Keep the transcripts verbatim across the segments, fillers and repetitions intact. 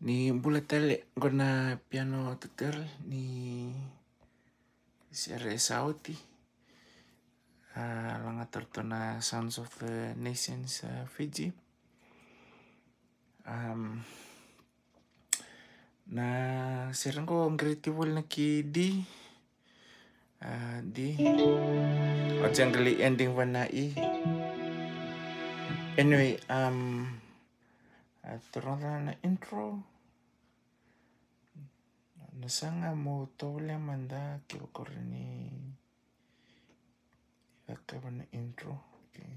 Ni bula tale, qo na piano tutorial ni sere sa oti. A, lagata ratou na Sounds of the Nations, a, Fiji. Am, na sere qo qiriti voli na ki D. A, D. Oti a qai lai ending vana E. Anyway, am, a, taroga na intro. Na saga mo tovolea mada ke o rawa ni cakava na intro. Okay.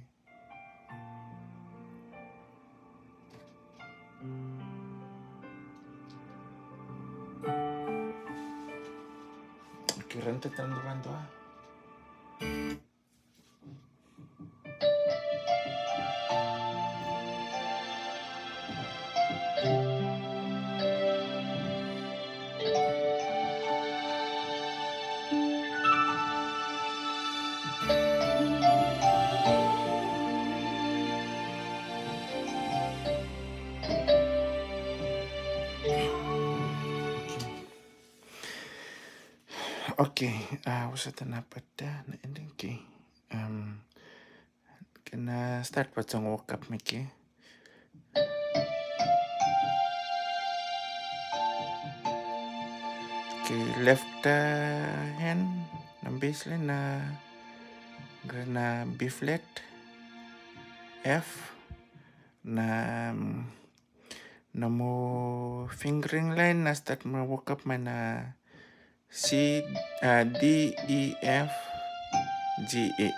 Okay, rauta tale na dua. Okay, a, vosota na part ya, na ending key. Am, kena start vata qo, walk up mai ke. Okay, left, a, hand, na bass line, na, na B flat, F, na, mm, nomu fingering line na start mo walk up mai na C, a, D, E, F, G, A,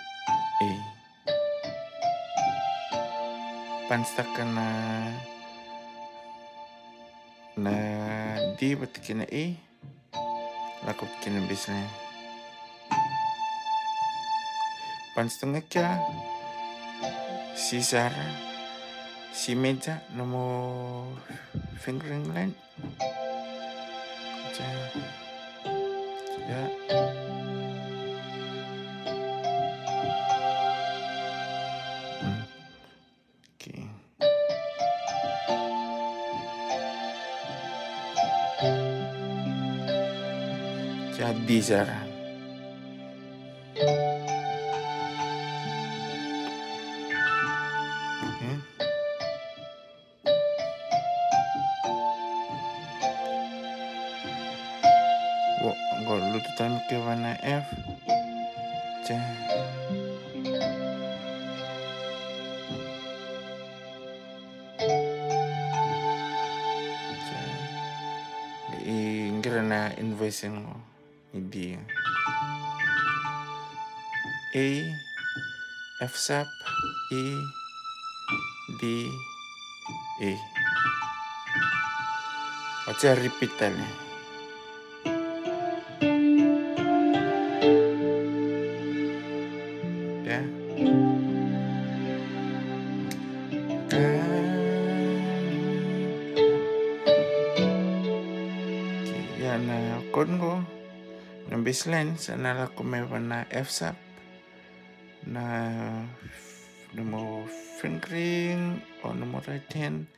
A. Punch-taka na, na D vata kei na A. Lako vata kei na bass line. Punch-taka ga kea, C sara, C major, nomu fingering line. Kea. Kea. Mm. Okay. Kea D sara. Hmm? Qo, qo lutu tale mai ke vana F. Kea. Kea. I qiri na inversion qo. E D. A, F sharp, E, D, A. Oti a repeat tale. Ia. Ia na chord qo. Na bass line sa na lako mai vana F sharp, na, nomu fingering o nomu right hand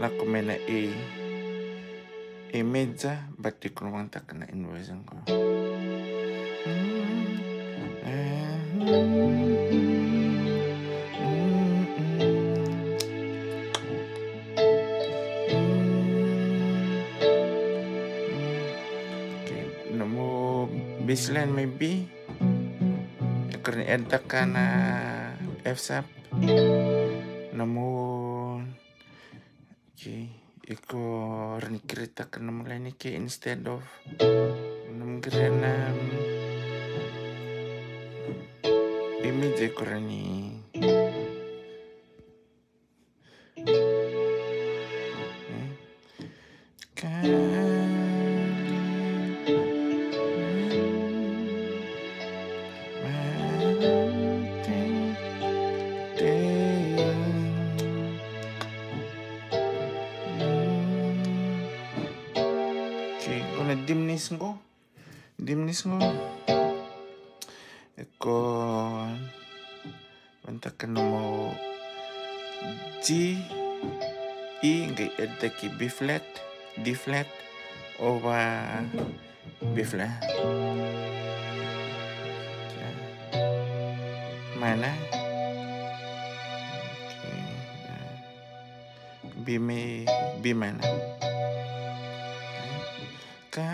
lako mai na A, A major, but iko na vakayagataka na inversion qo. Okay, nomu bass line mai B. Iko rawa ni add-taka na F sharp. Nomu, okay, iko rawa ni create-taka nomu line ke instead of nomu qiri na, um, image, iko rawa ni Okay, qo na diminished qo. Diminished qo. Iko vakayagataka nomu G, E, qai add taki B flat, D flat, over B flat. Minor. B mi-, B minor. Ka.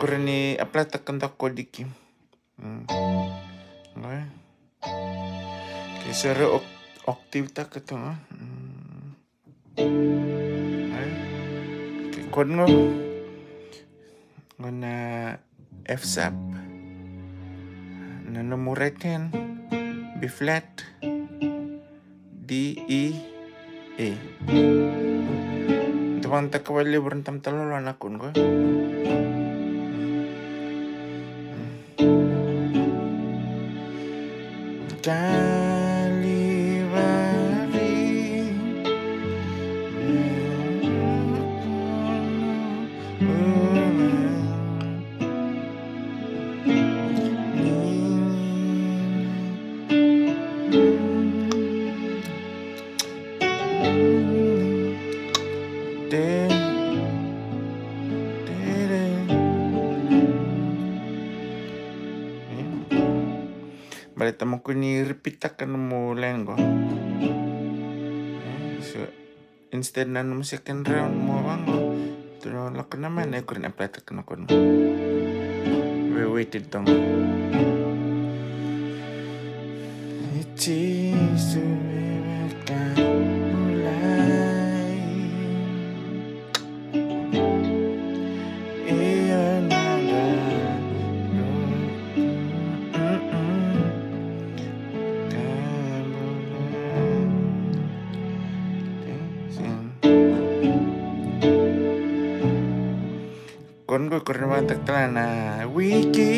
Qori ni apply taka da kodiki. Mm. Qo. Ke sara oc-, octave taka tu, ah. Mm. Ai. Ke chord qo. Qo na F sharp. Na nomu right hand, B flat, D, E, A. Tou vakayagataka vakalevu na tamata lolo na chord qo. Kalivari. Baleta mo kua ni repeat taka nomu line qo. So, instead na nomu second round mo vaqo, tou lako na minor, qori ni apply taka na chord qo. We waited tong. Iti suveveka ulai. Chord qo, qori ni vakayagataka tale na wiki.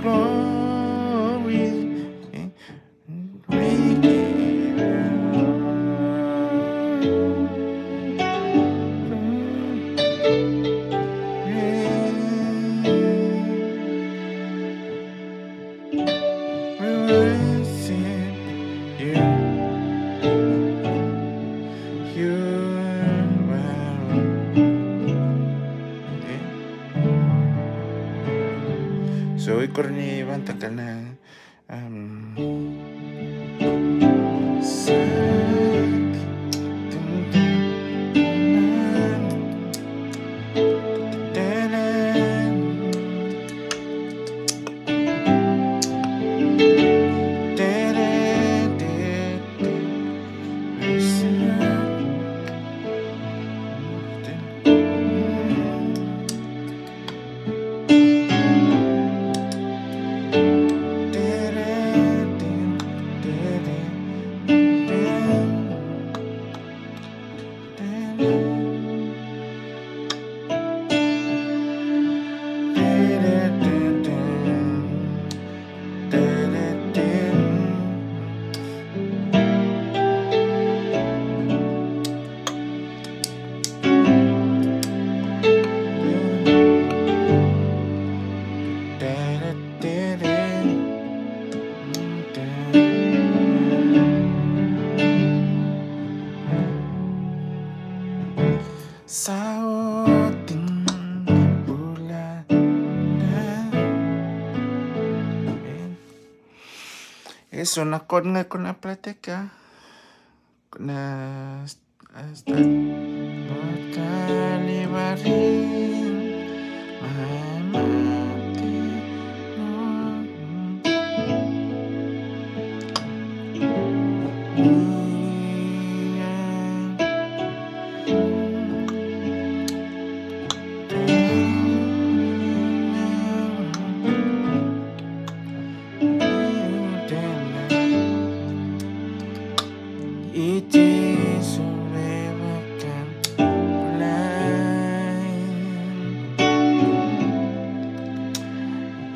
Glory. So, qori ni vakayagataka na Sa oti na bula. E so na chord ga ko na apply taka. Na, ah, start. Kalivari, mai mate, no. I Jisu me vakabulai.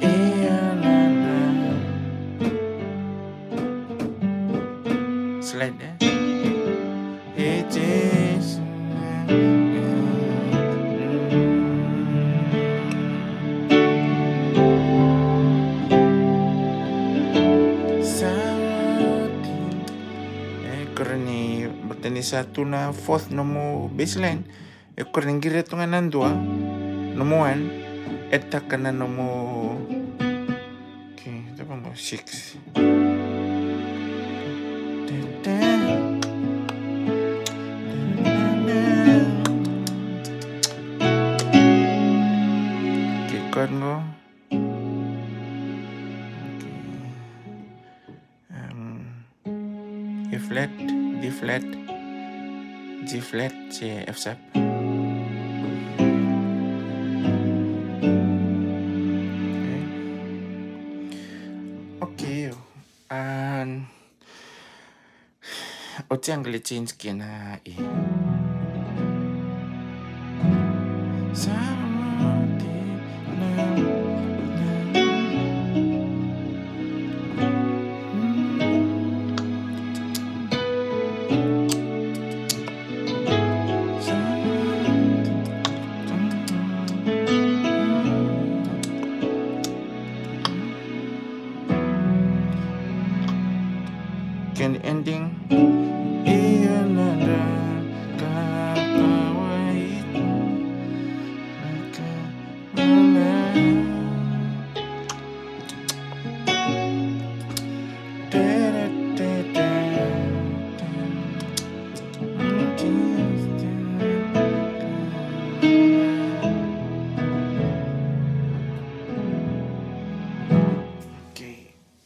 Ia na dra. Slide, e? I Jisu me. Sa oti. E, kora ni, baleta ni sa tu na fourth nomu bass line. E kora ni qiri tu ga na dua, nomu one, e taka na nomu. Okay, cava qo, six. Okay, chord qo. Okay. Um, E flat, D flat, G flat, se F sharp. Okay. Okay, and o change, change kina E. Kena ending. Ia na dra ka pawa itu. Okay.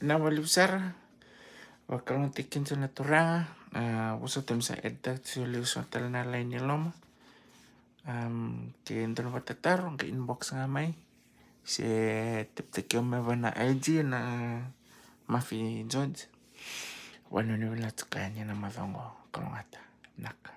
Vinaka vakalevu sara. Vakalougatataki kemuni na turaga. A, vosota me sa edit-taki, soli vosota tale na line e loma. Am, ke dua na vakatataro, qai inbox ga mai. Se tepteki au mai vei na I G na Mafi George. Vanua ni vinaka tiko yani ena macawa qo, kalougata. Vinaka.